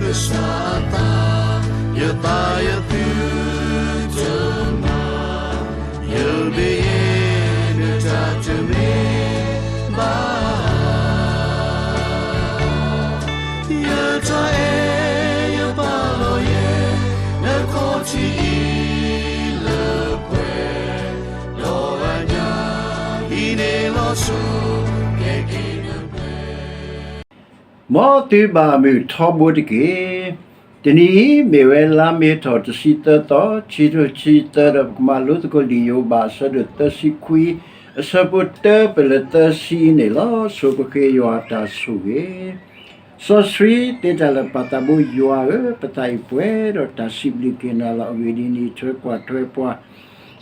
ကစၢ်အသး, ယသးယသုတမၤ, ယမ့ၢ်ယဲ နတၢ်တမ့ၢ်ဘၣ်. ယတၢ်အဲၣ်ယပာ်လီၤယဲ နခီၣ်ထံးအံၤလၢပှဲၤ, ဒီးအညၣ်အံၤန့ၣ်လီၤဆိ ကဲက့ၤနပှဲၤ မ်သုဘၣ်မုာ်ထီဘိတက့ၢ်. တနံၤအံၤ မ့ၢ်ဝဲလါမ့ၤထီၣ်တဆံသၢသီ, ခံထိခံဆံသၢဒီး ပကမၤလိသကိးလံာ်ယိၤဘး အဆၢဒိၣ်သၢဆံခွံ, အဆၢဖိတၢပၢၢ်လၢသၢဆံန့ၣ်လီၤ. ဆိပဃ့ယွၤအတၢ်ဆိၣ်ဂ့ၤ စီဆှံသ့တၢ်လၢာ် ပၢ်သးဘိယွၤဧၢ, ပသးအံၤပှဲၤဒီးတၢ်စံးဘျုးက့ၤနၤလီၤ. အဂ့ၢ်ဒ်အံၤ, နထွဲကွၢ်ထွဲပှၤ,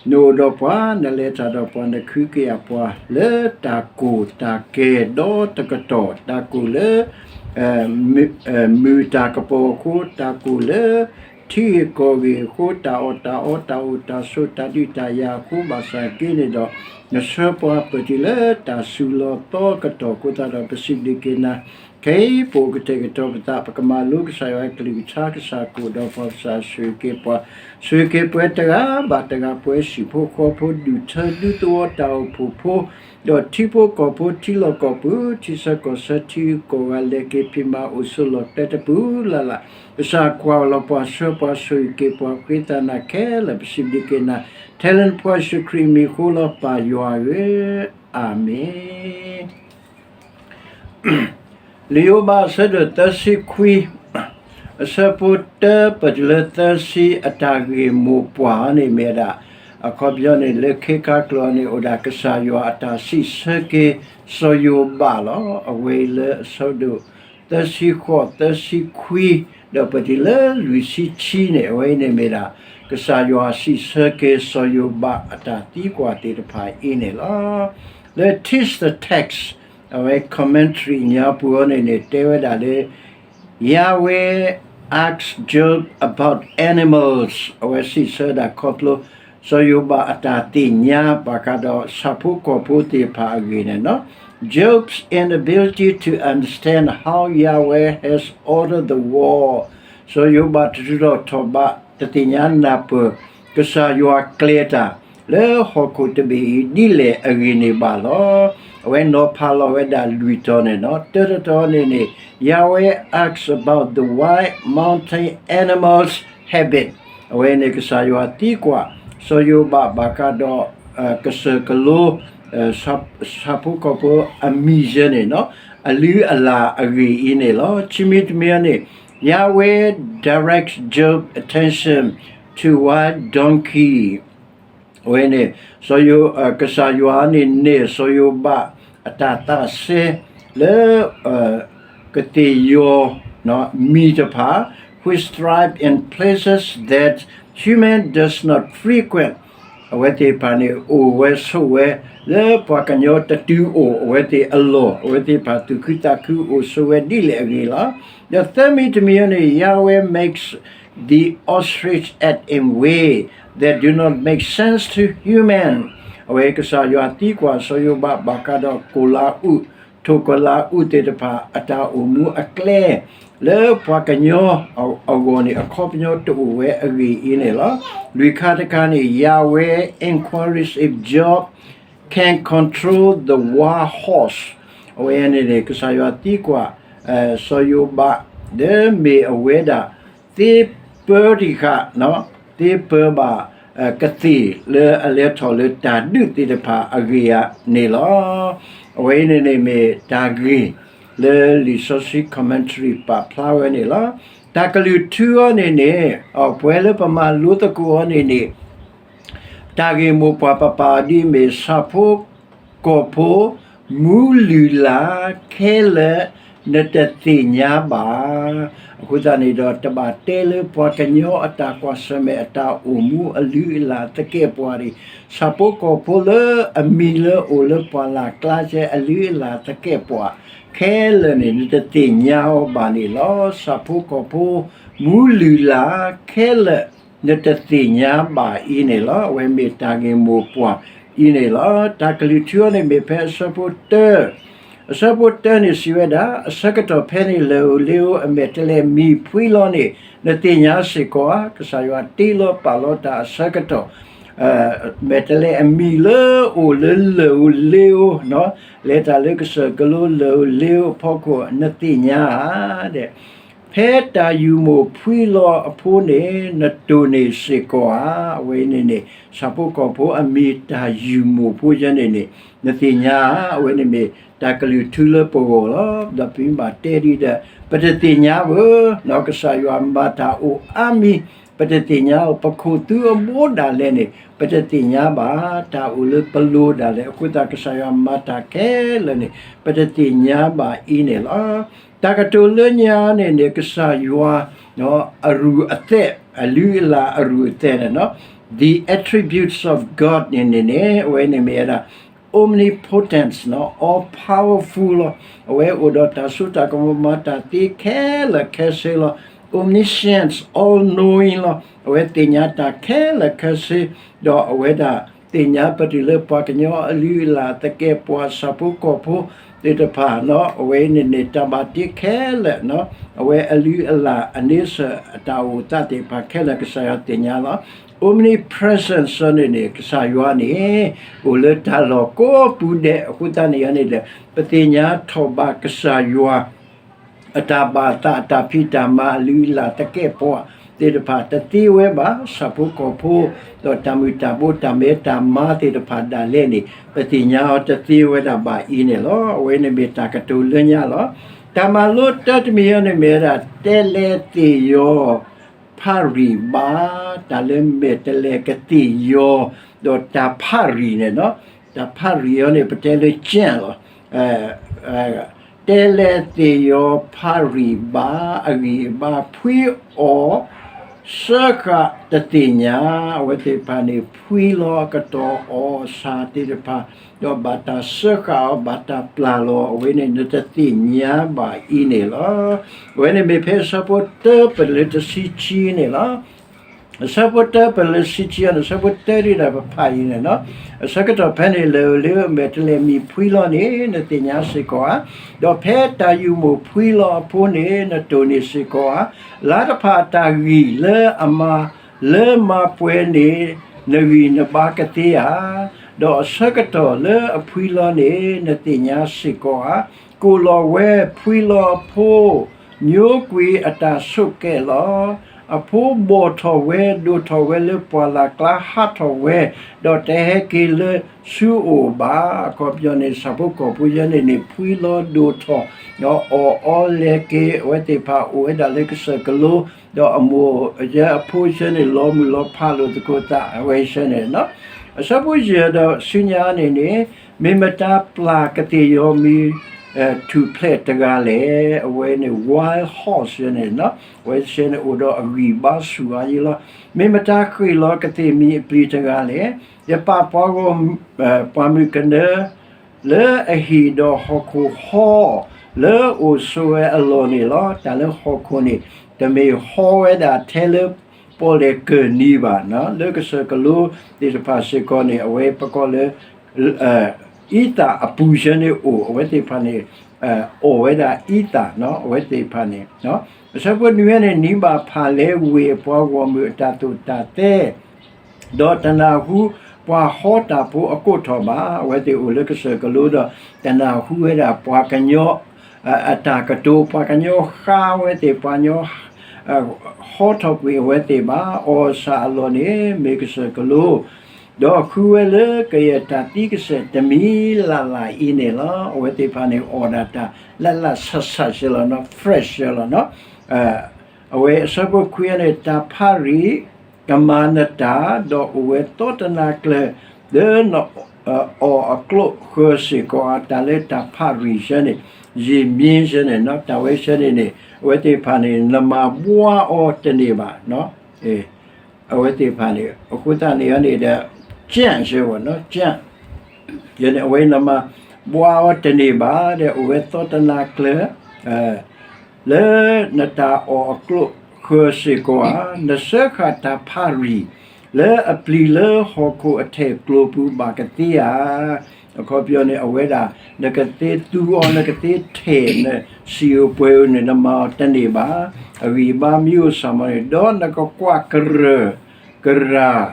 နအိၣ်ဒီးပှၤ, နလဲၤတၢ်ဒီးပှၤ, နခုကယာ်ပှၤ လၢတၢ်ကိၢ်တၢ်ကဲၤဒီတကတီၢ်, တၢ်ကိၢ်လၢ မုၢ်တၢ်ကပီၤအဃိ, တၢ်ကိၢ်လၢထံဂ့ၢ်ကီၢ်ဂ့ၢ်အဃိ, တၢ်အီၣ်တၢ်အီ, တၢ်အိၣ်တၢ်ဆိး, တၢ်ဒုးတၢ်ယၤအဃိ, ဘၣ်ဆၣ်က့န့ၣ်ဒီး နဆှၢပှၤပၢၢ်တုၤလၢတၢ်စူၤလီၤသီကတီၢ်အဃိသတးဒီး ပစံးဘျုးက့ၤနၤ. ခဲအံၤပအိၣ်ကတဲာ်ကတီၤပသး, ပကမၤလိကစၢ်ယွၤအကလုၢ်ကထါ, ကစၢ်ကအိၣ်ဒီးပှၤ, ကစၢ်ဆိၣ်ဂ့ၤက့ၤပှၤ, ဆိၣ်ဂ့ၤက့ၤပှၤတဂၤဘၣ်တဂၤ, ပှၤဟံၣ်ဖိဃီဖိ, ဒူၣ်ထၢဒူသဝီ, တၢ်အိၣ်ဖှိၣ်ဖိ, ဒီးထံဖိကီၢ်ဖိ, ထံလီၢ်ကီၢ်ပူၤ, ထံဆၢကီၢ်ဆၢ, ထံဂုၤကီၢ်ဂၤ, လဲၤက့ၤဖံးမၤအိၣ်ဆိးလီၤကျဲတပူၤလၢ်လၢ်, ကစၢ်ကွၢ်လီၤပှၤ, ဆှၢပှၤ, ဆိၣ်ဂ့ၤက့ၤပှၤ, ဃ့သးနၤခဲလၢာ်, ပစံးဘျုးက့ၤနၤ ထဲလၢနဖိယ့ၣ်ၡူးခရံာ်အမံၤအဃိလီၤ, ပၢ်ယွၤဧၢ, အၤမ့ၣ်. လံာ်ယိၤဘး အဆၢဒိၣ်သၢဆံခွံ, အဆၢဖိတၢပၢၢ်တုၤလၢသၢဆံ, အတၢ်ဂ့ၢ်မိၢ်ပှၢ်အံၤန့ၣ် မ့ၢ်ဝဲဒၣ် အခီပညီန့ၣ် လၢခဲခါကျိာ်န့ၣ် အိၣ်ဒၣ်ကစၢ်ယွၤအတၢ်စံးဆၢက့ၤစီၤယိၤဘးလီၤ. အဝဲအံၤလၢအဆၢဒိၣ်သၢဆံဃိး, သၢဆံခွံ, ဒီးပၢၢ်တုၤလၢလွံၢ်ဆံခံန့ၣ်, အဝဲအံၤန့ၣ်မ့ၢ်ဒၣ် ကစၢ်ယွၤစံးဆၢက့ၤစီၤယိၤဘးအတၢ်သံကွၢ်သ့ၣ်တဖၣ်အံၤန့ၣ်လီၤ. လၢ Teach the Text အဝဲ commentary ညါပူၤအံၤန့ၣ်န့ၣ် တဲဝဲဒၣ်လၢ Yahweh asks Job about animals, အဝဲစံးဆၢဒၣ်ခီဖျိ စီၤယိၤဘးအတၢ်သ့ၣ်ညါ ဘၣ်ဃးဒီးဆၣ်ဖိကီၢ်ဖိသ့ၣ်တဖၣ်အဂ့ၢ်န့ၣ်လီၤ. Job's inability to understand how Yahweh has ordered the world, စီၤယိၤဘးတထုးထီၣ်ထီၣ်ဘး တသ့ၣ်ညါနၢ်ပၢၢ် ကစၢ်ယွၤကျဲၤတၢ် လၢဟီၣ်ခိၣ်တဘ့ၣ်အံၤ ဒ်လဲၣ်အဂ့ၢ်န့ၣ်ဘၣ်လီၤ. အဝဲနီၤဖးလီၤဝဲဒၣ်လွံၢ်တီၤန့ၣ်လီၤ. တၢတတီၤန့ၣ်န့ၣ် Yahweh asks about the wild mountain animals' habit, အဝဲန့ၣ် ကစၢ်ယွၤသံကွၢ် စီၤယိၤဘးဘၣ်ဃးဒီး ကစၢၢ်ကလိ ဆၣ်ဖိကီၢ်ဖိအမံၤယဲန့ၣ်လီၤ, အလုၢ်အလၢ်အဂ့ၢ်အံၤန့ၣ်လီၤ. ခံမံၤတမံၤန့ၣ် Yahweh directs Job's attention to wild donkey, အဝဲန့ၣ် စီၤယိၤ, ကစၢ်ယွၤန့ၣ်န့ၢ် စီၤယိၤဘးအတၢ်သးစဲလၢ ကသ့ၣ်ယီၤမံၤတဖၣ် which thrive in places that human does not frequent, အဝဲသ့ၣ်တဖၣ်န့ၣ် အိၣ်ဝဲဆိးဝဲ လၢပှၤကညီတတုၤအိၣ် အဝဲသ့ၣ်အလီၢ်, အဝဲသ့ၣ်တဖၣ်သူၣ်ခုသးခုအိၣ်ဆိးဝဲဒ်လဲၣ်အဂ့ၢ်လီၤ. ဒီးသၢမံၤတမံၤန့ၣ် Yahweh makes the ostrich act in way that do not make sense to human, အဝဲကစၢ်ယွၤသံကွၢ်စီၤယိၤဘးဘၣ်ဃးဒီး ကိၣ်လးအူး, ထိၣ်ကိၣ်လးအူးသ့ၣ်တဖၣ် အတၢ်အိၣ်မူအကျဲ လၢပှၤကညီအဂီၢ်န့ၣ် အခီပညီတအိၣ်ဝဲအဂ့ၢ်အံၤန့ၣ်လီၤ. လွံၢ်ခါတခါန့ၣ် Yahweh inquires if Job can control the wild horse, အဝဲန့ၣ်န့ၣ် ကစၢ်ယွၤသံကွၢ် စီၤယိၤဘး လၢမ့ၢ်အဝဲဒၣ် သ့ပၢတံၢ်ဃာ်, သ့ပၢဘၣ် ကသ့ၣ်လၢအလဲၤထီၣ်လၢတၢ်ဒုးသ့ၣ်တဖၣ်အဂ့ၢ်အံၤန့ၣ်လီၤ. အဝဲအံၤန့ၣ်န့ၣ်မ့ၢ်တၢ်ဂ့ၢ်လၢလံာ်စီဆှံ commentary ပာ်ဖျါဝဲန့ၣ်လီၤ. တၢ်ကလုၢ်ထူအံၤန့ၣ်န့ၣ် ပှဲၤလၢပမၤလိသကိးအံၤန့ၣ်န့ၣ် တၢ်ဂ့ၢ်မိၢ်ပှၢ်ပပာ်အီၤဒ်အမ့ၢ် ဆၣ်ဖိကီၢ်ဖိ မူလုၢ်လၢ်ခဲလၢာ် နတသ့ၣ်ညါဘၣ်. အဃိသတးန့ၣ်ဒီး တဘၣ်တဲလၢပှၤကညီအတၢ်ကွၢ်ဆၢၣ်မဲာ်အတၢ်အိၣ်မူအလုၢ်အလၢ်သကဲာ်ပှၤဒံး, ဆၣ်ဖိကီၢ်ဖိလၢအမံၤလၢအိၣ်လၢပှၢ်လၢ်ကျါ ကဲအလုၢ်အလၢ်သကဲာ်ပှၤခဲလၢာ်န့ၣ် နတသ့ၣ်ညါအီၤဘၣ်န့ၣ်လီၤ. ဆၣ်ဖိကီၢ်ဖိ မူလုၢ်လၢ်ခဲလၢာ် နတသ့ၣ်ညါဘၣ်အံၤန့ၣ်လီၤ. အဝဲမ့ၢ်တၢ်ဂ့ၢ်မိၢ်ပှၢ်အံၤန့ၣ်လီၤ. တၢ်ကလုၢ်ထူအံၤန့ၣ်မ့ၢ်ဖဲအဆၢဖိတၢ, အ အဆၢဖိတၢန့ၣ်စံးဝဲဒၣ်, အဆၢကတီၢ်ဖဲန့ၣ်လၢၢ်ဧိၤလ့ဧိၤ အမဲာ်တဲၤလဲၤမံၤဖှံလီၤန့ၣ် နသ့ၣ်ညါစ့ၢ်ကီးဧါ. ကစၢ်ယွၤတ့လီၤပာ်လီၤတၢ်အဆၢကတီၢ် မဲာ်တဲၤလဲၤအမံၤလၢအိၣ်လၢလၢၢ်ဧိၤလ့ဧိၤ, လဲၤတၢ်လၢကစၢၢ်ကလိလၢၢ်ဧိၤလ့ဧိၤအဖီခိၣ် နသ့ၣ်ညါဧါ ဖဲတၢ်ယူၢ်မိၢ်ဖှံလီၤအဖိန့ၣ် နတိၢ်န့ၢ်စ့ၢ်ကီးဧါ. အဝဲန့ၣ်န့ၣ် ဆၣ်ဖိကီၢ်ဖိအမံၤတၢ်ယူၢ်မိၢ်ဖိယဲန့ၣ်န့ၣ် နသ့ၣ်ညါဧါ. အဝဲန့ၣ်မ့ၢ်တၢ်ကလုၢ်ထူလၢပဂီၢ်လီၤ. ဒီးပမ့ၢ်ဘၣ်တဲဒ်ဒီး ပတသ့ၣ်ညါဘၣ်, ကစၢ်ယွၤမၤတၢ်အိၣ်အါမံၤ ပတသ့ၣ်ညါဘၣ်, ပခိၣ်သုအဘိဒၣ်လဲာ်န့ၣ် ပတသ့ၣ်ညါဘၣ်, တၢ်အိၣ်လၢပလိၤဒၣ်လဲာ် အဃိသတးကစၢ်ယွၤမၤတၢ်ခဲလၢာ်န့ၣ် ပတသ့ၣ်ညါဘၣ်အံၤန့ၣ်လီၤ. တၢ်ကတိၤလၢညါန့ၣ်န့ၣ် ကစၢ်ယွၤ အရူၢ်အသဲး အလုၢ်အလၢ်အရူၢ်အသဲးန့ၣ် the attributes of God န့ၣ်န့ၣ်န့ၣ် အဝဲန့ၣ်မ့ၢ်ဝဲဒၣ် omnipotence န့ၣ် all powerful လီၤ. အဝဲအိၣ်ဒီးတၢ်စိတၢ်ကမီၤ မၤတၢ်သ့ခဲလၢာ်ခဲဆ့လီၤ. Omniscience, all knowing လီၤ. အဝဲသ့ၣ်ညါတၢ်ခဲလၢာ်ခဲဆ့, ဒီးအဝဲဒၣ်သ့ၣ်ညါပတုာ်လၢပှၤကညီအလုၢ်အလၢ် သကဲးပဝး ဆၣ်ဖိကီၢ်ဖိသ့ၣ်တဖၣ်န့ၣ် အဝဲန့ၣ်န့ၣ် တၢ်ဘၣ်တ့ခဲလၢာ်န့ၣ် အဝဲအလုၢ်အလၢ်အန့ဆၢၣ် အတၢ်အိၣ်သးသ့ၣ်တဖၣ်ခဲလၢာ် ကစၢ်ယွၤသ့ၣ်ညါလီၤ. Omnipresence န့ၣ်န့ၣ် ကစၢ်ယွၤန့ၣ် အိၣ်လၢတၢ်လီၢ်ကိးပူၤဒဲး အဃိသတးန့ၣ်န့ၣ်ဒီး ပသ့ၣ်ညါထီၣ်ဘၣ်ကစၢ်ယွၤ အတၢ်ဘၣ်သး အတၢ်ဖံးတၢ်မၤ အလုၢ်အလၢ် သကဲးပဝးသ့ၣ်တဖၣ် တသ့ဝဲဘၣ်. ဆၣ်ဖိကီၢ်ဖိ ဒီးတၢ်မုၢ်တၢ်ဘိ တၢ်မဲတၢ်မါသ့ၣ်တဖၣ်ဒၣ်လဲာ်န့ၣ် ပသ့ၣ်ညါအီၤတသ့ဝဲဒၣ်ဘၣ်အံၤန့ၣ်လီၤ. အဝဲန့ၣ်မ့ၢ်တၢ်ကတိၤလၢညါလီၤ. တၢ်မၤလိတၢတမံၤအံၤန့ၣ်မ့ၢ်ဝဲဒၣ် တဲလဲၤသ့ၣ်ယီၤ ဖးရံၣ်ဘါ, တၢ်လၢမဲာ်တဲၤလဲၤကသ့ၣ်ယီၤ ဒီးတၢ်ဖးရံၣ်န့ၣ်လီၤ. တၢ်ဖးရံၣ်အံၤန့ၣ် ပတဲလၢ ကၠၣ်လီၤ. တဲလဲၤသ့ၣ်ယီၤဖးရံၣ်ဘါ, အဂံၢ်အဘါဖှံအီၤ စၢဃာ်တသ့ၣ်ညါ, အဝဲသ့ၣ်တဖၣ်န့ၣ် ဖှံလီၤကတီၤအီၣ်ဆၣ်သ့ၣ်တဖၣ်, ဒီးဘၣ်တၢ်စၢဃာ်အီၤ ဘၣ်တၢ်ပျၢ်လီၤ, အဝဲန့ၣ်နတသ့ၣ်ညါဘၣ်အံၤန့ၣ်လီၤ. အဝဲန့ၣ်မ့ၢ်ဖဲအဆၢဖိတၢပလၢတဆံခံန့ၣ်လီၤ. အဆၢဖိတၢပလၢတဆံခံန့ၣ် အဆၢဖိတၢဒ်ဒီးပဖးအံၤန့ၣ်လီၤ. အဆၢကတီၢ်ဖဲန့ၣ်လၢၢ်ဧိၤလ့ဧိၤ အမဲာ်တဲၤလဲၤမံၤဖှံလီၤန့ၣ် နသ့ၣ်ညါစ့ၢ်ကီးဧါ. ဒီးဖဲတၢ်ယူၢ်မိၢ်ဖှံလီၤအဖိန့ၣ် နတိၢ်န့ၢ်စ့ၢ်ကီးဧါ. လါတဖၣ်အတၢ်ဂံၢ်လၢအမၤလၢမၤပှဲၤန့ၣ် နဂံၢ်နဘါကသ့ဧါ. ဒီးအဆၢကတီၢ်လၢအဖှံလီၤန့ၣ် နသ့ၣ်ညါစ့ၢ်ကီးဧါ. ကိၣ်လီၤဝဲဖှံလီၤအဖိ ညိကွံာ်အတၢ်ဆိးကဲးလီၤ. အဖိဘီၣ်ထီၣ်ဝဲ ဒိၣ်ထီၣ်ဝဲလၢပှၢ်လၢ်ကျါ ဟးထီၣ်ဝဲ, ဒီးတဟဲက့ၤလၢဆူအအိၣ်ဘၣ်. အခီပညီန့ၣ် ဆၣ်ဖိကီၢ်ဖိယဲန့ၣ်န့ၣ် ဖှံလီၤဒိၣ်ထီၣ် ဒီးအီၣ်အီလဲၤက့ၤ အဝဲသ့ၣ်တဖၣ်အိၣ်ဝဲဒၣ်လၢကစၢၢ်ကလိ ဒီးအမိၢ်ယဲအဖိယဲန့ၣ် လီၤမုၢ်လီၤဖးလိာ်သကိးသး အဝဲယဲန့ၣ် အဆၢဖိယဲၢ်ဒီးဆူညါန့ၣ်န့ၣ် မ့ၢ်မတၤပျၢ်ကသ့ၣ်ယီၤမံၤ ထူၣ်ဖျဲးတဂၤလဲၣ်. အဝဲန့ၣ် wild horse ယဲန့ၣ်, အဝဲသ့ၣ်န့ၣ်အိၣ်ဒီးအဂံၢ်ဘါဆူၣ်အါယံၤလီၤ. မ့ၢ်မတၤဃ့ၢ်လီၤကသ့ၣ်မံၤအပျံၤတဂၤလဲၣ်. ယပာ်ပှၤဂီၢ် ပှၢ်မုၢ်ကနၢ လၢအဟံၣ်ဒီးဟီၣ်ခိၣ်ဟီ လၢအိၣ်ဆိးဝဲအလီၢ်န့ၣ်လီၤ. တၢ်လၢဟီၣ်ခိၣ်န့ၣ် တမ့ၢ်ဟီဝဲဒၣ်ထဲလၢပီၣ်လဲၣ်ကၢၢ်နံၤဘၣ်, လၢကစၢၢ်ကလိသ့ၣ်တဖၣ်စ့ၢ်ကီးန့ၣ် အဝဲပကိးလၢ အံသၣ်အပူၤယဲန့ၣ်အိၣ်, အဝဲသ့ၣ်တဖၣ်န့ၣ် အီၣ်ဝဲဒၣ်အံသၣ်, အဝဲသ့ၣ်တဖၣ်န့ၣ် အဆၢဖိနွံန့ၣ် နံၤဘၣ်ဖၣ်လဲဝ့ၢ်အပှၤဂီၢ်မုၢ်အတၢ်သိၣ်တၢ်သဲ ဒီးတနၢ်ဟူပှၤဟီတၢ်ဖိအကိးထီၣ်ဘၣ်. အဝဲသ့ၣ်အိၣ်လၢကစၢၢ်ကလိဒီး တနၢ်ဟူဝဲဒၣ်ပှၤကညီအတၢ်ကတိၤ, ပှၤကညီဃါဝဲသ့ၣ်, ပှၤကညီ ဟီထီၣ်ကွံာ်အဝဲသ့ၣ်ဘၣ်. အီၣ်ဆၣ်အလီၢ်န့ၣ် မ့ၢ်ကစၢၢ်ကလိ ဒီးဃုဝဲလၢကယဲၢ်တၢ်သံကစဲးတမံၤလၢ်လၢ်အံၤန့ၣ်လီၤ. အဝဲသ့ၣ်တဖၣ်န့ၣ် အီၣ်ဒၣ်တၢ်လၢ်လၢ်ဆးဆးစ့ၢ်လီၤ, fresh စ့ၢ်လီၤ. အဝဲအဆၢဖိခွံန့ၣ် တၢ်ဖးရံၣ်ကမၤနတၢ်, ဒီးအိၣ်ဝဲသီတနၤကျၢၤ လၢနအီၣ်အကျိၣ်ဃၢၤစ့ၢ်ကီးဧါ. တၢ်လၢတၢ်ဖးရံၣ်ယဲန့ၣ် ယံာ်မံယဲန့ၣ်, တၢ်ဝဲယဲန့ၣ်န့ၣ် အဝဲသ့ၣ်တဖၣ်န့ၣ် နမၤဘှါအီၤတန့ၢ်ဘၣ်. အဝဲသ့ၣ်တဖၣ်န့ၣ် အဃိသတးန့ၣ်န့ၣ်ဒီး ကၠၣ်စ့ၢ်ဝဲ, ကၠၣ် ယဲန့ၣ် အဝဲနမၤဘှါအီၤတန့ၢ်ဘၣ်ဒီး အိၣ်ဝဲသီတနၤကျၢၤ လၢနတၢ်အီၣ်အကျိၣ်ဃၢၤစ့ၢ်ကီးဧါ. နစၢဃာ်တၢ်ဖးရံၣ် လၢအပျံၤလၢဟီၣ်ခိၣ်အထီၣ်ကျိၤပူၤဘၣ်ကသ့ဧါ. အခီပညီန့ၣ် အဝဲဒၣ် နကသ့သူအီၤ နကသ့ထဲး နစံာ်ဧိၤပှဲၤဧိၤန့ၣ် နမၤအီၤတန့ၢ်ဘၣ်. အဂံၢ်အဘါမ့ၢ်အိၣ်စ့ၢ်ကီးန့ၣ် ဒီးနကကွၢ်ကရၢၢ် ကရၢၢ်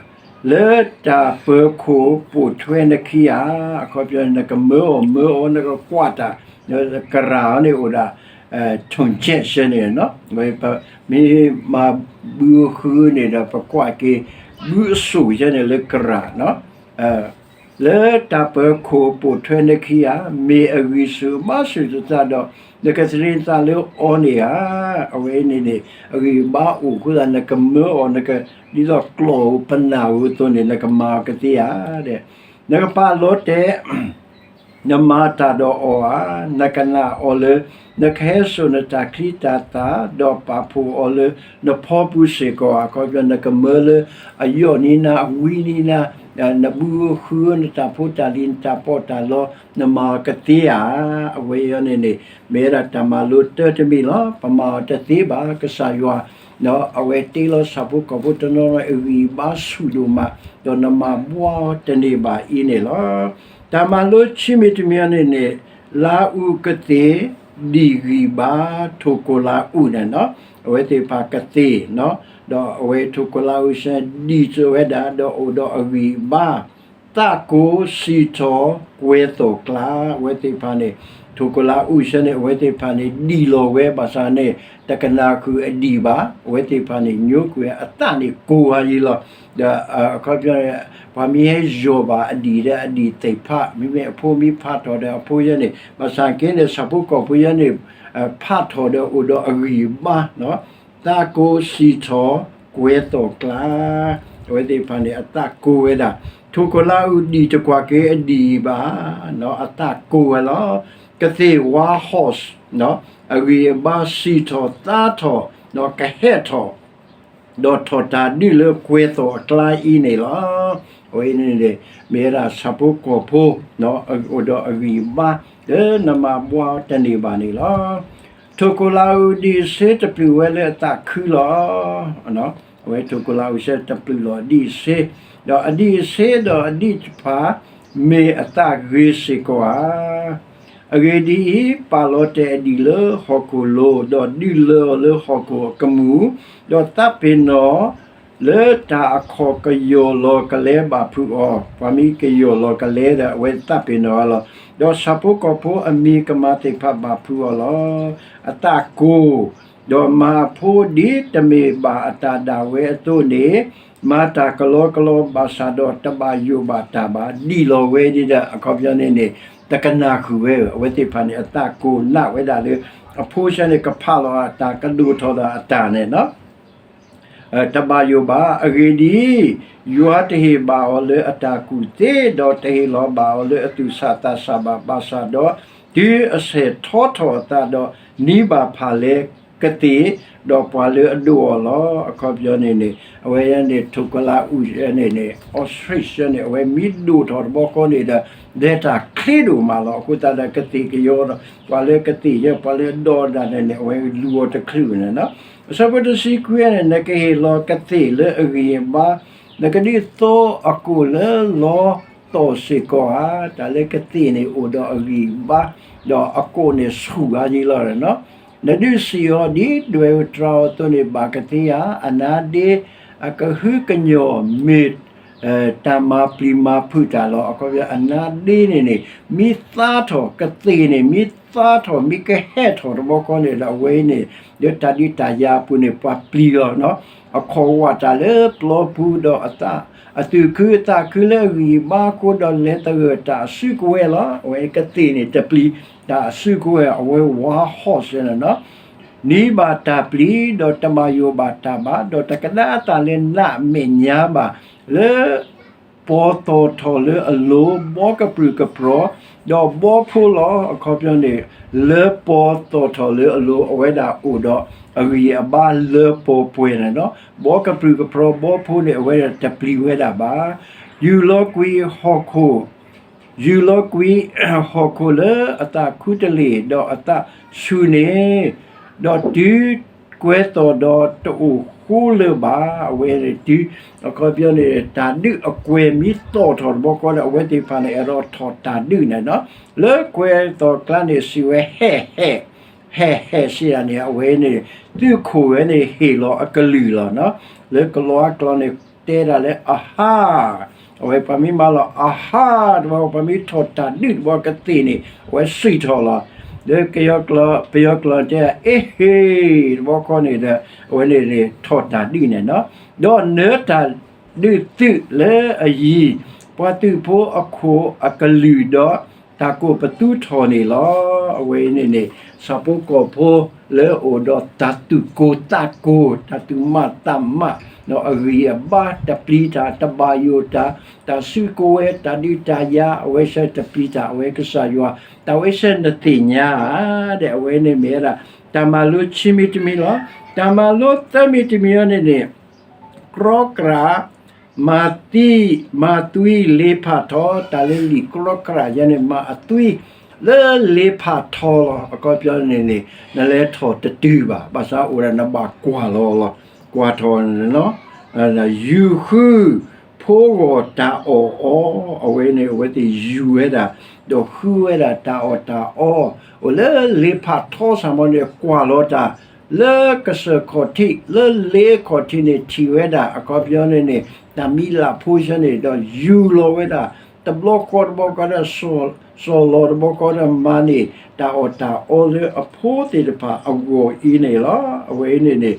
လၢတၢ်ပၢၤခိၣ်ပိာ်ထွဲနခံဧါ. အခီပညီန့ၣ် နကမၢအီၤမၢအီၤ နကကွၢ်တၢ် ကရၢၢ်အီၤန့ၣ်အိၣ်ဒၣ် ထုၣ်ကဲးဆဲန့ၣ် မ့ၢ်မၤဘုဃုန့ၣ်ဒီး ပကွၢ်က့ၤ ဘုအစိၣ်ဆဲန့ၣ်လၢကရၢၢ် လၢတၢ်ပၢၤခိၣ်ပိာ်ထွဲနခံဧါ, မ့ၢ်အဂံၢ်ဆူၣ်အဘါဆူၣ်တသးဒီး နကသန့ၤသးလၢအီၤန့ၣ်ဧါ. အဝဲအံၤန့ၣ်န့ၣ် အဂံၢ်အဘါအိၣ်အဃိသတး နကမၢအီၤ နက ဒ်သိးကျီၢ်ဧိၤပနၢ်ဧိၤအသိးန့ၣ် နကမၤအီၤကသ့ဧါ. နကပာ်လီၤတဲာ် နမၤတၢ်ဒီးအီၤဧါ. နကနာ်အီၤလၢ နကဟဲစိာ်နတၢ်ချံတၢ်သၣ် ဒီးပာ်ဖှိၣ်အီၤလၢနဖီပူၤစ့ၢ်ကီးဧါ. အခီပညီ နကမၢလၢအယီၢ်နံၤနၤ အဝံနံၤနၤ နဘုဃု နတၢ်ဖိတၢ်လံၤ နတၢ်ပီးတၢ်လီ နမၤအီၤကသ့ဧါ. အဝဲအံၤန့ၣ်န့ၣ် မ့ၢ်ဝဲဒၣ်တၢ်မၤလိတၢ်တမံၤလီၤ. ပမၤအီၤတသ့ဘၣ်. ကစၢ်ယွၤ အဝဲတ့လီၤဆၣ်ဖိကီၢ်ဖိတနီၤနီၤ အဂံၢ်အဘါဆူၣ်ဒိၣ်မး ဒီးနမၤဘှါအီၤတန့ၢ်ဘၣ်အံၤန့ၣ်လီၤ. တၢ်မၤလိခံမံၤတမံၤအံၤန့ၣ်န့ၣ် လါအူကသ့ၣ် ဒံၣ်ဂံၢ်ဘါ ထိၣ်ကီၤလါအူန့ၣ် အဝဲသ့ၣ်တဖၣ်ကသ့ၣ် ဒီးအဝဲထိၣ်ကီၤလါအူစ့ၢ် ဒံၣ်စ့ၢ်ဝဲဒၣ် ဒီးအိၣ်ဒီးအဂံၢ်အဘါ သးကိၢ်စံၣ်ထီၣ်ကွဲၤသီၣ်ကျါ အဝဲသ့ၣ်တဖၣ်န့ၣ် ထိၣ်ကီၤလါအူစ့ၢ်န့ၣ် အဝဲသ့ၣ်တဖၣ်န့ၣ် ဒံၣ်လီၤဝဲဘၣ်ဆၣ်န့ၣ် တကနၣ်ဃုာ်အဒံၣ်ဘၣ်. အဝဲသ့ၣ်တဖၣ်န့ၣ် ညိကွံာ်အသးန့ၣ် ကိၢ်ဂၤယံၤလီၤ. ဒီးအခီပညီ ပှၤမ့ၢ်ဟဲယီၢ်ဘၣ်အဒံၣ်ဒီးအဒံၣ်သ့ၣ်ဖး မ့မ့ၢ်အဖိမ့ၢ်ဖးထီၣ်ဒီးအဖိယဲန့ၣ် ဘၣ်ဆၣ်က့န့ၣ် ဆၣ်ဖိကီၢ်ဖိယဲန့ၣ် ဖးထီၣ်ဒီးအိၣ်ဒီးအဂံၢ်အဘါ သးကိၢ်စံၣ်ထီၣ်ကွဲၤသီၣ်ကျါ အဝဲသ့ၣ်တဖၣ်န့ၣ် အသးကိၢ်ဝဲဒၣ် ထိၣ်ကီၤလါအူဒံၣ်တကွၢ်က့ၤအဒံၣ်ဘၣ် အသးကိၢ်ဝဲလီၤ. ကသ့ၣ် wild horse အဂံၢ်အဘါစံၣ်ထီၣ်သးထီၣ် ဒီးကဟဲထီၣ် ဒီးထီၣ်တၢ်ဒုးလၢကွဲၤသီၣ်အကျါအံၤန့ၣ်လီၤ. အဝဲန့ၣ်န့ၣ် မ့ၢ်ဝဲဒၣ်ဆၣ်ဖိကီၢ်ဖိ အိၣ်ဒီးအဂံၢ်အဘါ လၢနမၤဘှါအီၤတန့ၢ်ဘၣ်န့ၣ်လီၤ. ထိၣ်ကီၤလါအူဒံၣ်အစ့တပျုာ်ဝဲလၢအသးခုလီၤ. အဝဲထိၣ်ကီၤလါအူစ့တပျုာ်လီၤအဒံၣ်အစ့, ဒီးအဒံၣ်အစ့ဒီးအဒံၣ်တဖၣ် မ့ၢ်အသးဂ့ၤစ့ၢ်ကီးဧါ. အဂ့ၢ်ဒ်အံၤ, ပာ်လီၤတဲာ်အဒံၣ်လၢဟီၣ်ခိၣ်လိၤ, ဒီးဒုးလၢအီၤလၢဟီၣ်ခိၣ်အကမူၣ်, ဒီးသးပ့ၤနီၣ် လၢတၢ်အခီၣ်ကယီၢ်လီၤကလဲဘၣ်ဖုးအီၤ, ပှၤမ့ၢ်ကယီၢ်လီၤကလဲဒီး အဝဲသးပ့ၤနီၣ်အီၤလီၤ. ဒီးဆၣ်ဖိကီၢ်ဖိအမံၤကမၤသ့ၣ်တဖၣ်ဘၣ်ဖုးအီၤလီၤ. အသးကိၢ်, ဒီးမၤအဖိဒ်တမ့ၢ်ဘၣ်အတၢ်ဒၣ်ဝဲအသိးန့ၣ်, မၤတၢ်ကလီကလီဘၣ်ဆၣ်ဒီးတဘၣ်ယိၣ်ဘၣ်တၢ်ဘၣ်, ဒံၣ်လီၤဝဲဒ်ဒီး အခီပညီန့ၣ်န့ၣ် တကနၣ်ဃုာ်ဝဲဧၢ, အဝဲသ့ၣ်တဖၣ်န့ၣ် အသးကိၢ်နာ်ဝဲဒၣ်လၢ အဖိဆၢန့ၣ် ကဖးလီၤအတၢ် ကဒိၣ်ထီၣ်ဒီးအတၢ်န့ၣ် တဘၣ်ယိၣ်ဘၣ်. အဂ့ၢ်ဒ်အံၤ, ယွၤတဟ့ၣ်ဘၣ်အီၤလၢအတၢ်ကူၣ်သ့, ဒီးတဟ့ၣ်လီၤဘၣ်အီၤလၢအသူၣ်ဆးသးဆးဘၣ်, ဘၣ်ဆၣ်ဒီးတုၤအဆဲးထီထီၣ်အသးဒီး နံၤဘၣ်ဖၣ်လဲကသ့ၣ်, ဒီးပှၤလၢအဒိးအီၤလီၤ. အခီပညီန့ၣ်န့ၣ် အဝဲန့ၣ် ထိၣ်ကီၤလါအူန့ၣ်န့ၣ် ostrich န့ၣ် အဝဲမ့ၢ်ဒိၣ်ထီၣ်တဘျီဃီန့ၣ်ဒီး လဲၤတၢ်ချ့ဒိၣ်မးလီၤ. အဃိသတးဒီးကသ့ၣ်ကယီဒီး ပှၤလၢကသ့ၣ်ယဲ ပှၤလၢအဒိးဒၣ်န့ၣ်န့ၣ် အဝဲလူၤအီၤတချုးန့ၣ်လီၤ. အဆၢဖိတဆံခွံန့ၣ် နကဟ့ၣ်လီၤကသ့ၣ်လၢအဂံၢ်အဘါ, နကဒုးသိအကိၣ်လၢလီသီၣ်စ့ၢ်ကီးဧါ. တၢ်လၢကသ့ၣ်န့ၣ်အိၣ်ဒီးအဂံၢ်အဘါ, ဒီးအကိၣ်န့ၣ်ဆူၣ်ဂၤယံၤလီၤ. နဒုးစံၣ်အီၤဒ်ဒွဲၣ်အူတြၤအီၤအသိးန့ၣ် ဘၣ်ကသ့ဧါ. အနါဒ့အကဟုကညီၢ်မ့ၢ် တၢ်မၤပျံၤမၤဖုးတၢ်လီၤ. အခီပညီအနါဒ့န့ၣ်န့ၣ် မ့ၢ်သါထီၣ်ကသ့ၣ်န့ၣ် မ့ၢ်သါထီၣ် မ့ၢ်ကဟဲထီၣ်တဘျီဃီန့ၣ်ဒီး အဝဲအံၤန့ၣ် လၢတၢ်ဒုးတၢ်ယၤအပူၤန့ၣ် ပှၤပျံၤလီၤ. အခီၣ်ဝးတၢ်လၢပျီပူၤဒီးအသး အသူၣ်ခုအသးခုလၢအဂံၢ်အဘါအဃိဒီး လဲၤသဂၢၢ်တၢ်အစုကဝဲၤလီၤ. အဝဲကသ့ၣ်န့ၣ်တပျံၤတၢ်အစုကဝဲၤ အဝဲ wild horse န့ၣ်လီၤ. နံၤဘၣ်တၢ်ပျံၤ ဒီးတဘၣ်ယိၣ်ဘၣ်တၢ်ဘၣ်, ဒီးတကဒါအသးလၢနးမဲာ်ညါဘၣ်, လၢပီၤသီၣ်ထီၣ်လၢအလိၤ ဘီကပြုၢ်ကပြီၤ ဒီးဘီဖိလီၤ. အခီပညီန့ၣ် လၢပီၤသီၣ်ထီၣ်လၢအလိၤ အဝဲဒၣ်အိၣ်ဒီးအဂံၢ်အဘါလၢပီၤပှဲၤန့ၣ်လီၤ. ဘီကပြုၢ်ကပြီၤဘီဖိန့ၣ် အဝဲဒၣ်တပျံၤဝဲဒၣ်ဘၣ်. ယူၢ်လီၤကွံာ်ဟီၣ်ခိၣ် ယူၢ်လီၤကွံာ်ဟီၣ်ခိၣ်လၢအသးခူတလ့ၢ် ဒီးအသးဆူၣ်န့ၣ်, ဒီးတုၤ ကွဲသိးဒီးတအိၣ်ဃိလၢၤဘၣ်. အဝဲန့ၣ်တုၤ အခီပညီန့ၣ် တၢ်ဒုးအကွဲၤမ့ၢ်သီၣ်ထီၣ်တဘျီဃီဒီး အဝဲသ့ၣ်တဖၣ်န့ၣ် အဲၣ်ဒိးထီၣ်တၢ်ဒုးန့ၣ်လီၤ. လၢကွဲသိးကျါန့ၣ် စံးဝဲ ဟဲၣ်ဟဲၣ် ဟဲၣ်ဟဲၣ်စံးဒၣ်န့ၣ် အဝဲန့ၣ် သုးခိၣ်ဝဲန့ၣ်ဟ့ၣ်လီၤအကလုၢ်လီၤ. လၢကလံးကျိာ်န့ၣ် တဲဒၣ်လၢ အဟါ, အဝဲပှၤမ့ၢ်မၤလီၤ အဟါ တဘျီ ပှၤမ့ၢ်ထီၣ်တၢ်ဒုးတဘျီကသ့ၣ်န့ၣ် အဝဲစံၣ်ထီၣ်လီၤ. လၢကယီၤကျိာ် ပယီၤကျိာ်တဲ အ့ဟ့ၣ် တဘျီဃီန့ၣ်ဒီး အဝဲန့ၣ်န့ၣ်ထီၣ်တၢ်ဒုးန့ၣ်လီၤ. ဒီးနၢတၢ်ဒုးသုးလၢအယံၤ ပှၤသုးဖိအခိၣ်အကလုၢ်ဒီး တၢ်ကိးပသူထီၣ်န့ၣ်လီၤ. အဝဲအံၤန့ၣ်န့ၣ် ဆၣ်ဖိကီၢ်ဖိလၢအိၣ်ဒီးတၢ်သူၣ်ကိၢ်သးကိၢ် တၢ်သူၣ်မးသးမး အဂံၢ်အဘါ တပျံၤတၢ် တဘၣ်ယိၣ်တၢ် တၢ်စုကဝဲၤ တၢ်ဒုးတၢ်ယၤ အဝဲဆၢတပျံၤတၢ် အဝဲကစၢ်ယွၤ တၢ်ဝဲဆၢနသ့ၣ်ညါဧါ ဒီးအဝဲန့ၣ်မ့ၢ်ဝဲဒၣ် တၢ်မၤလိဆံမံၤတမံၤလီၤ. တၢ်မၤလိသၢမံၤတမံၤအံၤန့ၣ်န့ၣ် ကြီကြၢ် မၤသံ မၤသွံလ့ဖးထီ တၢ်လၢလံာ်ကြီကြၢ်ယဲန့ၣ် မၤအသွံ လၢလ့ဖးထီလီၤ. အခီပညီန့ၣ်န့ၣ် နလဲၤထီၣ်တတုၤဘၣ် ဘၣ်ဆၣ်အိၣ်ဒၣ်နဘၣ်ကွၢ်လီၤလီၤ ကွၢ်ထီၣ်န့ၣ်လီၤ. ယူၤဃု ဖိဂီၢ်တၢ်အီၣ်အီ အဝဲန့ၣ် အဝဲသ့ၣ်ယူၤဝဲဒၣ် ဒီးဃုဝဲဒၣ်တၢ်အီၣ်တၢ်အီ အိၣ်လၢလ့ဖးထီစ့ၢ်မီၤန့ၣ် ကွၢ်လီၤတၢ် လၢကစၢၢ်ခီၣ်ထံး လၢလ့ခီၣ်ထံးန့ၣ် ထံၣ်ဝဲဒၣ် အခီပညီန့ၣ်န့ၣ် တၢ်မံၤလၢ်ဖိဆၢန့ၣ် ဒီးယူၤလီၤဝဲဒၣ် တဘျီဃီတဘျီဃီဒီး စီၢ်လီၤတဘျီဃီဒီး မၤန့ၢ်တၢ်အီၣ်တၢ်အီလၢအဖိသ့ၣ်တဖၣ်အဂီၢ်အံၤန့ၣ်လီၤ. အဝဲအံၤန့ၣ်န့ၣ်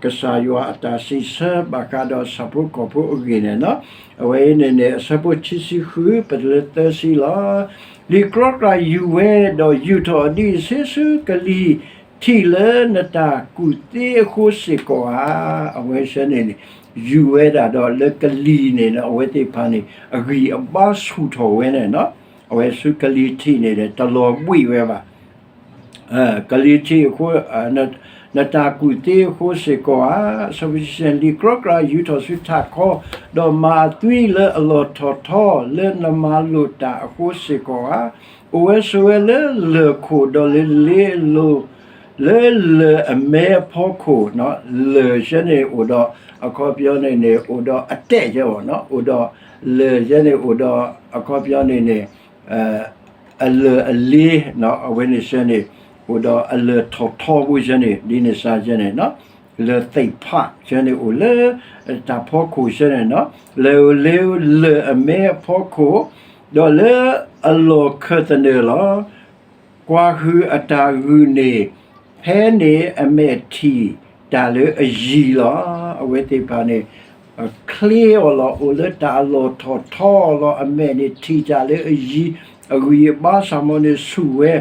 ကစၢ်ယွၤအတၢ်စံးဆၢဘၣ်ဃးဒီးဆၣ်ဖိကီၢ်ဖိအဂ့ၢ်န့ၣ်လီၤ. အဝဲအံၤန့ၣ်န့ၣ် အဆၢဖိခံဆံဃု ပတုၤလၢသၢဆံလီၤ. လံာ်ကြီကြၢ်ယူၤဝဲ ဒီးယူာ်ထီၣ်အဒံးအဆ့ဆူကလံၤထံးလၢနတၢ်ကူၣ်သ့အဃိစ့ၢ်ကီးဧါ. အဝဲဆၢန့ၣ်န့ၣ် ယူၤဝဲဒၣ်ဒီးလၢကလံၤန့ၣ် အဝဲသ့ၣ်တဖၣ်န့ၣ် အဂံၢ်အဘါဆူၣ်ထီၣ်ဝဲန့ၣ်လီၤ. အဝဲဆူကလံၤထံးန့ၣ်ဒီး တလီၤဘှံးဝဲဘၣ် ကလံၤထံးအဃိ နတၢ်ကူၣ်သ့အဃိစ့ၢ်ကီးဧါ. အဆၢဖိခံဆံ လံာ်ကြီကြၢ်ယူာ်ထီၣ်ဆူထးခီ, ဒီးမၤအသွံလၢအလီၢ်ထီၣ်ထီလၢနမၤလိာ်တၢ်အဃိစ့ၢ်ကီးဧါ. အိၣ်ဝဲဆိးဝဲလၢလၢၢ်ခိၣ်ဒီးလၢလ့အလိၤ, လၢလၢၢ်အမဲအဖီခိၣ်, လၢၢ်ဆၢန့ၣ်အိၣ်ဒီး အခီပညီန့ၣ်န့ၣ် အိၣ်ဒီးအတဲာ်ကဲဘၣ်, အိၣ်ဒီးလၢၢ်ဆၢန့ၣ်အိၣ်ဒီး အခီပညီန့ၣ်န့ၣ် အလၢၢ်အလ့ အဝဲန့ၣ်ဆၢန့ၣ် အိၣ်ဒီးအလၢၢ်ထီၣ်ထီဖိဆၢန့ၣ် ဒ်န့ၣ်စ့ၢ်ကီးန့ၣ်, လၢၢ်သ့ၣ်ဖးဆၢန့ၣ်အိၣ်လၢ တၢ်ဖီခိၣ်ဆၢန့ၣ်, လၢၢ်အိၣ်လ့အိၣ်လၢၢ်အမဲအဖီခိၣ်, ဒီးလၢအလီၢ်ခၢၣ်သနၢၣ်လီၤ. ကွၢ်ဟုၣ်အတၢ်ဂုာ်န့ၣ်, ဖဲန့ၣ်အမဲာ်ထံၣ်တၢ်လၢအယံၤလီၤ. အဝဲသ့ၣ်တဖၣ်န့ၣ် ချ့အီၤလီၤ, အိၣ်လၢတၢ်အလီၢ်ထီၣ်ထီလီၤ. အမဲာ်န့ၣ်ထံၣ်တၢ်လၢအယံၤ, အဂံၢ်အဘါစ့ၢ်မီၤန့ၣ်ဆူၣ်ဝဲ,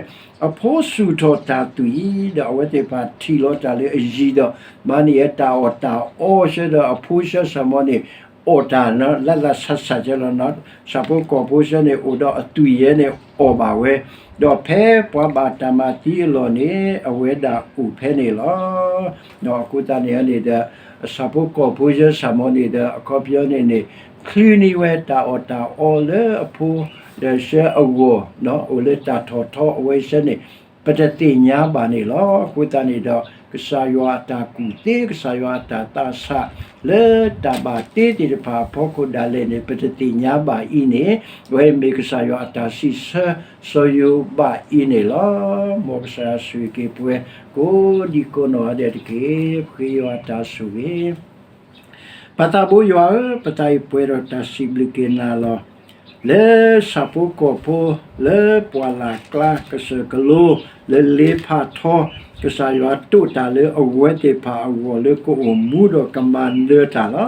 အဖိဆူၣ်ထီၣ်တၢ်သွံၣ်, ဒီးအဝဲသ့ၣ်တဖၣ်ထံၣ်လီၤတၢ်လၢအယံၤဒီး မၤန့ၢ်ဝဲတၢ်အီၣ်တၢ်အီဆၢဒီးအဖိဆၢစ့ၢ်မီၤန့ၣ် အီၣ်တၢ်လၢလၢ်လၢ်ဆးဆးကဲလီၤ. ဆၣ်ဖိကီၢ်ဖိဆၢန့ၣ် အိၣ်ဒီးအသွံၣ်ယဲန့ၣ်အီၣ်ဘၣ်ဝဲ, ဒီးဖဲပှၤဘၣ်တၢ်မၤသံအလီၢ်န့ၣ် အဝဲဒၣ်အိၣ်ဖဲန့ၣ်လီၤ. ဒီးအဃိသတးန့ၣ်န့ၣ်ဒီး ဆၣ်ဖိကီၢ်ဖိဆၢစ့ၢ်မီၤန့ၣ်ဒီး အခီပညီန့ၣ်န့ၣ် ချုးန့ၢ်ဝဲတၢ်အီၣ်တၢ်အီလၢအဖိဒီးဆၢအဂီၢ်, အိၣ်လၢတၢ်ထီၣ်ထီအဝဲဆၢန့ၣ် ပတသ့ၣ်ညါဘၣ်န့ၣ်လီၤ. အဃိသတးန့ၣ်ဒီး ကစၢ်ယွၤအတၢ်ကူၣ်သ့, ကစၢ်ယွၤအတၢ်သးဆး လၢတၢ်ဘၣ်တ့သ့ၣ်တဖၣ်အဖီခိၣ်ဒၣ်လဲာ်န့ၣ် ပတသ့ၣ်ညါဘၣ်အံၤန့ၣ်, အဝဲမ့ၢ်ကစၢ်ယွၤအတၢ်စံးဆၢစီၤယိၤဘးအံၤန့ၣ်လီၤ. မ်ကစၢ်ယွၤဆိၣ်ဂ့ၤက့ၤပဝဲ ကိးဒံကိးနီၢ်ဂၤဒဲးတက့ၢ်. ပဃ့ယွၤတၢ်ဆိၣ်ဂ့ၤ ပၢ်သးဘိယွၤဧၢ, ပသးအံၤပှဲၤဒီးတၢ်စံးဘျုးက့ၤနၤလီၤ. လၢဆၣ်ဖိကီၢ်ဖိ လၢပှၢ်လၢ်ကျါ ကစၢၢ်ကလိ လၢလ့ဖးထီ, ကစၢ်ယွၤတိာ်တၢ်လၢအဝဲသ့ၣ်တဖၣ်အဂီၢ်လၢကအိၣ်မူဒီးကမၤနၢၤတၢ်လီၤ.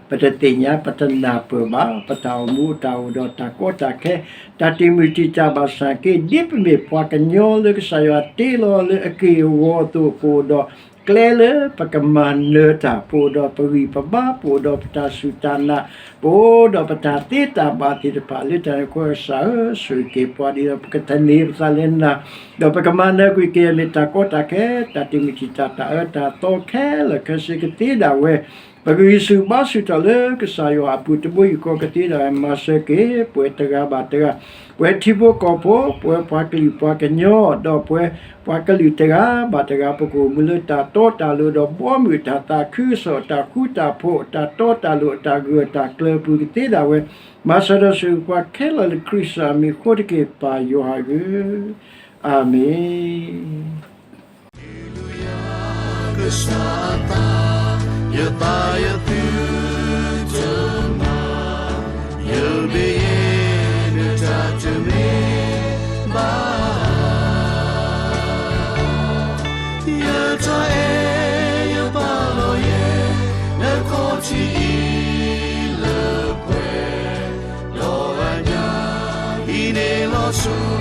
ပတသ့ၣ်ညါ ပတနၢ်ပၢၢ်ဘၣ် ပတၢ်အိၣ်မူအတၢ်အိၣ်ဒီးတၢ်ကီတၢ်ခဲ တၢ်တံာ်မုၢ်တံာ်တာ်ဘၣ်ဆၣ်က့ ဒ်ပမ့ၢ်ပှၤကညီလၢကစၢ်ယွၤတ့လီၤလၢအက့ၢ်အဂီၤအသိး ပအိၣ်ဒီး ကျဲလၢပကမၤနၢၤတၢ် ပအိၣ်ဒီးပဂံၢ်ပဘါ ပအိၣ်ဒီးပတၢ်စူၢ်တၢ်နာ် ပအိၣ်ဒီးပတၢ်သ့တၢ်ဘၣ်သ့ၣ်တဖၣ်လၢတၢ်န့ၣ်အဃိ ကစၢ်ဧၢ ဆိၣ်ဂ့ၤက့ၤပှၤဒ်သိးပကသန့ၤပသးလၢနၤ ဒီးပကမၤနၢၤကွံာ်က့ၤအမ့ၢ်တၢ်ကီတၢ်ခဲ တၢ်တံာ်မုၢ်တံာ်တာ် တၢ်အၢတၢ်သီခဲလၢာ်ခဲဆ့ကသ့ဒၣ်ဝဲ ပကဂံၢ်ဆူၣ်ဘါဆူၣ်ထီၣ်လၢကစၢ်ယွၤအပူၤ တဘိယူၢ်ဃီကသ့ဒၣ်ဝဲ မၤစၢၤက့ၤ ပှၤတဂၤဘၣ်တဂၤ, ပှၤထံဖိကီၢ်ဖိ, ပှၤပှၤကလုာ်ပှၤကညီ, ဒီးပှၤပှၤကလုာ်တဂၤဘၣ်တဂၤ ပကအိၣ်မူလၢတၢ်တီတၢ်လိၤ ဒီးဘီမုၢ်တၢ်သးခုကစီၣ် တၢ်ဃူတၢ်ဖိး တၢ်တီတၢ်လိၤ တၢ်ဂၢၢ်တၢ်ကျၢၤပူၤကသ့ဒၣ်ဝဲ, မၤစၢၤဒီးဆိၣ်ဂ့ၤပှၤခဲလၢာ်လၢခရံာ်ကစၢ်အမံၤအဃိတက့ၢ် ပၢ်ယွၤဧၢ, အၤမ့ၣ်. ကစၢ်အသး, ယသးယသုတမၤ, ယမ့ၢ်ယဲနတၢ်တမ့ၢ်ဘၣ်. ယတၢ်အဲၣ်ယပာ်လီၤယဲ, နခီၣ်ထံးအံၤလၢပှဲၤ, ဒီးအညၣ်အံၤန့ၣ်လီၤဆီ